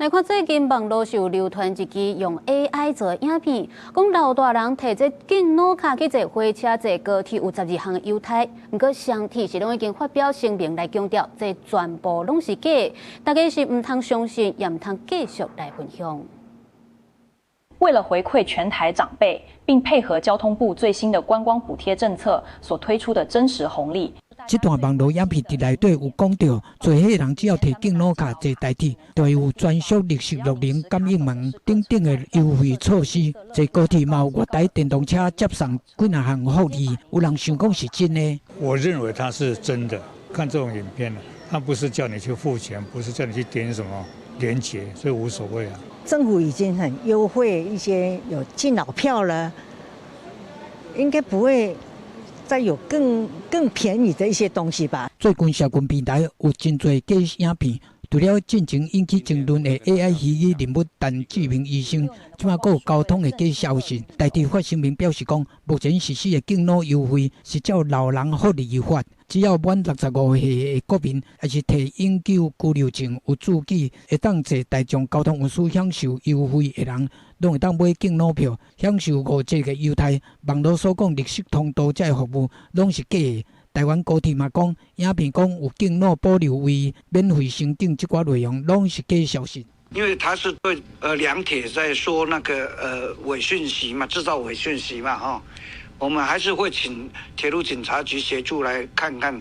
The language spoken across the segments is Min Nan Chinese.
來看最近網路上流傳一支用 AI 做的影片，講老大人提這敬老卡去坐火車、坐高鐵有12項優待。毋過雙鐵是攏已經發表聲明來強調，這全部攏是假的，大家是毋通相信，也毋通繼續來分享。為了回饋全台長輩，並配合交通部最新的觀光補貼政策所推出的真實紅利。這段網路影片佇內底有講著，濟歲人只要提敬老卡坐台鐵，就會有專屬綠色60感應門等等的優惠措施。坐高鐵嘛有月台電動車接送幾若項福利，有人想講是真的。我認為它是真的。看這種影片，他不是叫你去付錢，不是叫你去點什麼連結，所以無所謂啊。政府已經很優惠一些有敬老票了，應該不會再有更便宜的一些東西吧？最近社群平台有真濟假影片，除了進前引起爭論的 AI 虛擬人物陳志明醫生，這馬閣有交通的假消息。台鐵發聲明表示講，目前實施的敬老優惠是照老人福利發，只要滿65歲的國民，抑是提永久居留證有註記，會當坐大眾交通運輸享受優惠的人，攏會當買敬老票，享受5折的優待。網路所講綠色通道這个服務，攏是假的。台灣高鐵嘛講，影片講有敬老保留位、免費升等這寡內容，攏是假消息。因為他是對兩鐵在說那個偽訊息嘛，製造偽訊息嘛，哈，我們還是會請鐵路警察局協助來看看，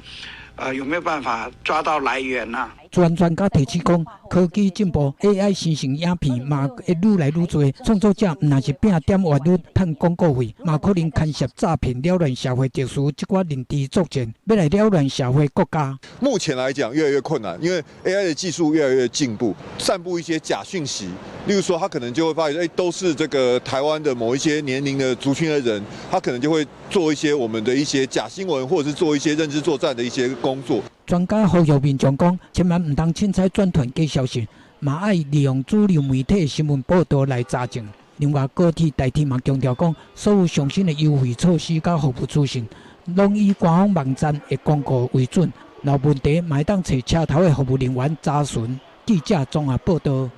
有沒有辦法抓到來源啊？專家提醒講，科技進步，AI 生成影片嘛會愈來愈濟，創作者毋但是拼點閱率、趁廣告費，嘛可能牽涉詐騙、擾亂社會秩序，這寡認知作戰，欲來擾亂社會國家。目前來講，越來越困難，因為 AI 的技術越來越進步，散布一些假訊息，例如說，他可能就會發現，都是這個台灣的某一些年齡的族群的人，他可能就會做一些我們的一些假新聞，或者是做一些認知作戰的一些工作。專家呼籲民眾講，千萬毋通凊彩轉傳假消息，嘛愛利用主流媒體新聞報導來查證。另外，高鐵、台鐵嘛強調講，所有上新的優惠措施佮服務資訊，攏以官方網站的公告為準。若有問題，嘛會當揣車頭的服務人員查詢。記者綜合報導。